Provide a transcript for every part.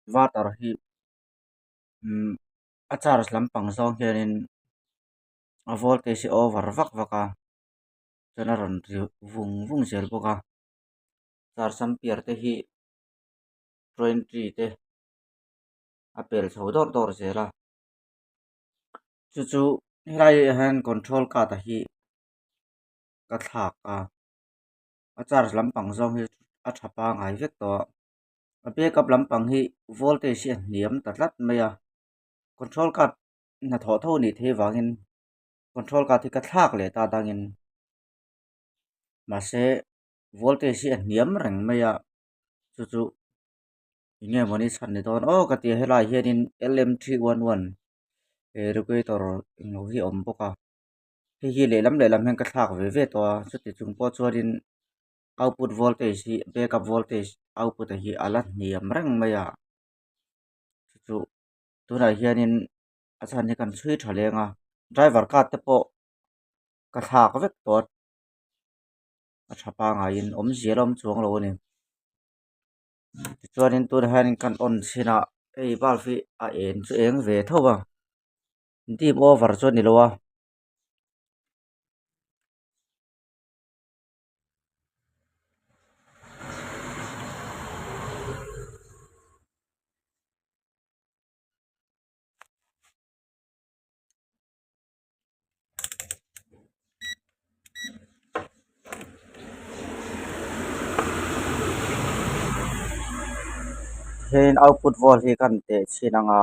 Inverter hi umm a charge lampang zawng hianin a voltage hi over vak vak a chuan a rawn ri vung vung zel bawk a charge ampere te hi 20 te a pel chho dawrh dawrh zel a chu chu helai ah hian control card a hi ka thlak a a charge lampang zawng hi a tha pangai vek tawh a a backup lampang hi voltage hi a hniam ta tlat mai a control card hnathawh tho a nih theih avangin control card hi ka thlak leh ta dangin mahse voltage hi a hniam reng mai a chu chu eng nge mawni chhan ni dawn aw ka ti a helaiah hianin L M three one one eh regulator englo hi a awm bawk a hei hi lehlam lehlam hian ka thlak ve ve tawh a chuti chung pawh chuanin output voltage hi backup voltage output a hi a la hniam reng mai a chu chu tunah hianin a chhan hi kan chhui tha leng a driver card te pawh ka thlak vek tawh a a tha pangaiin awmzia la awm chuang lo a ni tichuanin tunah hianin kan on chhin a hei bulb hi a en chu eng ve tho a dim over chu a ni lo a. Hianin output volt hi kan teh chhin ang a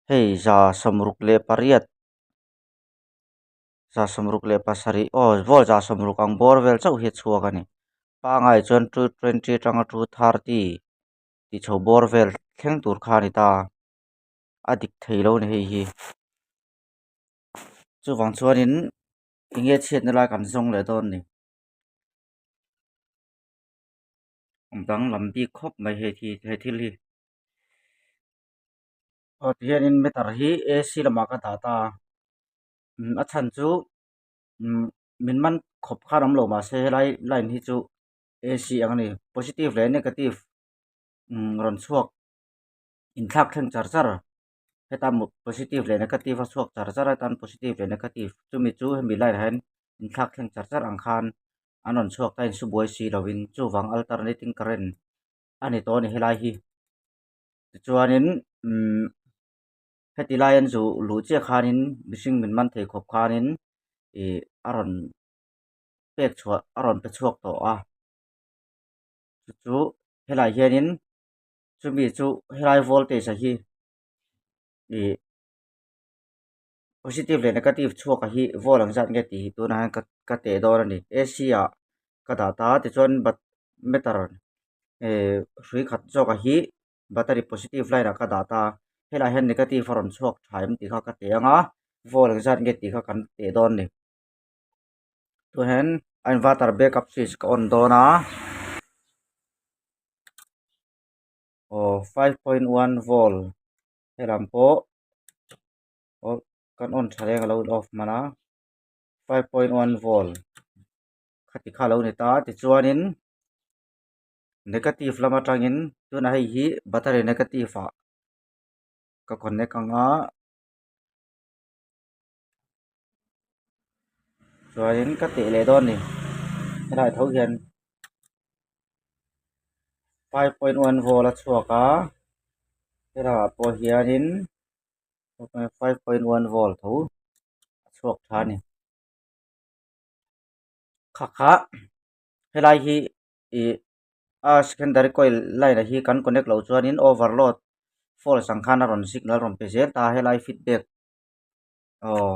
hei za sawmruk leh pariat za sawmruk leh pasarih aw volt za sawmruk ang bawr vel chauh hi a chhuak a ni pangai chuan two twenty atanga two thirty tih chho bawr vel thleng tur kha a ni ta a dik thei lo a ni hei hi chuvang chuanin eng nge chhiatna lai kan zawng leh dawn ni danglam bik khawp mai hei hi he thil hi aw tihianin meter hi A_C lamah ka dah ta a a chhan chu min man khawp khan awm lo mahse helai line hi chu A_C ang a ni positive leh negative rawn chhuak inthlak thleng char char heta positive leh negative a chhuak char char a tan positive leh negative chumi chu hemi line ah hian inthlak thleng char char ang khan an rawn chhuak ta a insu buai si lovin chuvang alternating current a ni tawh a ni helai hi tichuanin umm heti lai an zuh luh chiah khanin mihring min man thei khawp khanin ih a rawn pek chhuah a rawn pe chhuak tawh a chu chu helaiah hianin chumi chu helai voltage a hi ih positive leh negative chhuak a hi volt ang zat nge tih hi tunah hian ka ka teh dawn a ni A_C ah ka dah ta a tichuan bat meter eh hrui khat zawk a hi battery positive line ah ka dah ta a helaiah hian negative a rawn chhuak tha em tih kha ka teh ang a volt ang zat nge tih kha kan teh dawn a ni. Tunah hian a inverter backup switch ka on dawn a aw 5.1 volt helam pawh aw kan on tha reng a lo in off hman a 5.1 volt khati kha a lo ni ta tichuanin negative lam atangin tunah hei hi battery negative ah ka connect ang a. Chuanin ka teh leh dawn a ni helai tho hian 5.1 volt a chhuak a helaiah pawh hianin 5.1 volt tho a chhuak tha a ni kha kha helai hi ih a secondary coil line ah hi kan connect loh chuanin overload false ang khan a rawn signal rawn pe zel ta a helai feedback aw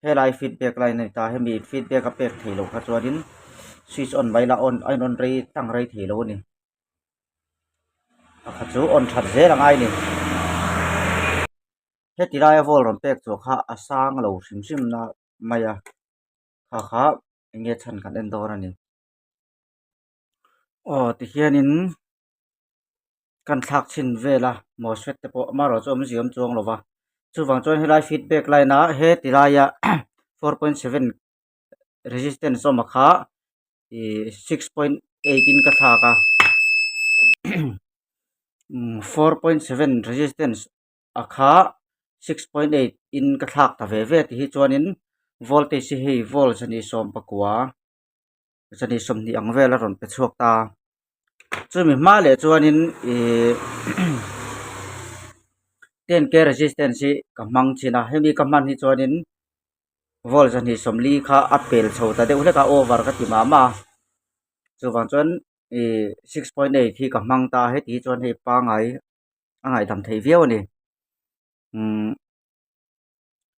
helai feedback line a ni ta hemi feedback a pek theih loh kha chuanin switch on mai la on a in on rei tlang rei thei lo a ni pakhat chu on that zel a ngai a ni heti laia volt rawn pek chhuah kha a sang lo hrim hrim na mai a kha kha eng nge chhan kan en dawn a ni aw tihianin kan thlak chhin vel a MOSFET te pawh amaherawhchu awmzia awm chuang lo va chuvang chuan helai feedback line a he ti laia 4.7 resistance awm a kha. Ihh 6.8 in ka thlak a 4.7 resistance a kha 6.8 in ka thlak ta ve ve ti hi chuanin voltage hi hei volt zahnih sawm pakua zahnih sawmhnih ang vel a rawn pe chhuak ta chumi hma leh chuanin ihh 10k resistance hi ka hmang thin a hemi ka hman hi chuanin. Volt zahnih sawmli kha a pel chho ta deuh hlek a over ka ti mah mah a chuvang chuan ih 6.8 hi ka hmang ta a heti hi chuan hei pangai a ngaihdam theih viau a ni umm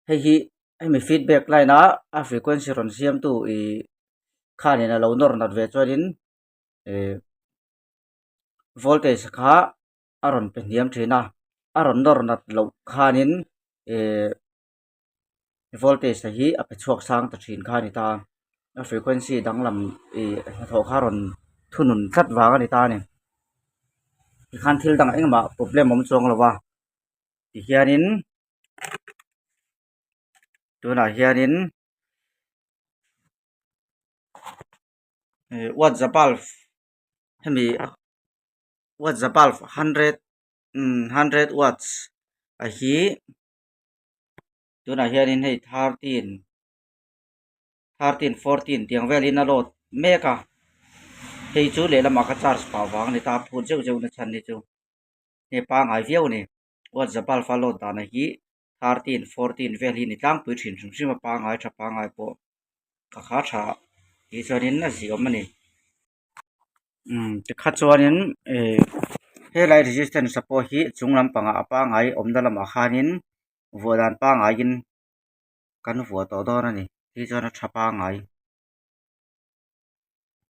hei hi hemi feedback line a a frequency rawn siam tu ih khanin a lo nawr nat ve chuanin ih voltage kha a rawn pe hniam thin a a rawn nawr nat loh khanin ih. Voltage te hi a pe chhuak sang ta thin kha a ni ta a frequency danglam ih hnathawh kha a rawn thunun tlat vang a ni ta a ni tikhan thil dangah engmah problem a awm chuang lo va tihianin tunah hianin ih watt za bulb hemi watt za bulb hundred umm hundred watts a hi. Tunah hianin hei 13 13 14 tiang velin a load mek a hei chu lehlamah ka charge pah vang a ni ta a phut zeuh zeuh na chhan hi chu hei pangai viau a ni watt za bulb a load dana hi 13 14 vel hi ni tlangpui thin hrim hrim a pangai tha pangai pawh ka kha tha tih chuanin a ziawm a ni. Umm tikha chuanin ih helai resistance pawh hi chung lampangah a pangai awmna lamah khanin vuah dan pangaiin kan vuah tawh dawn a ni hi chuan a tha pangai.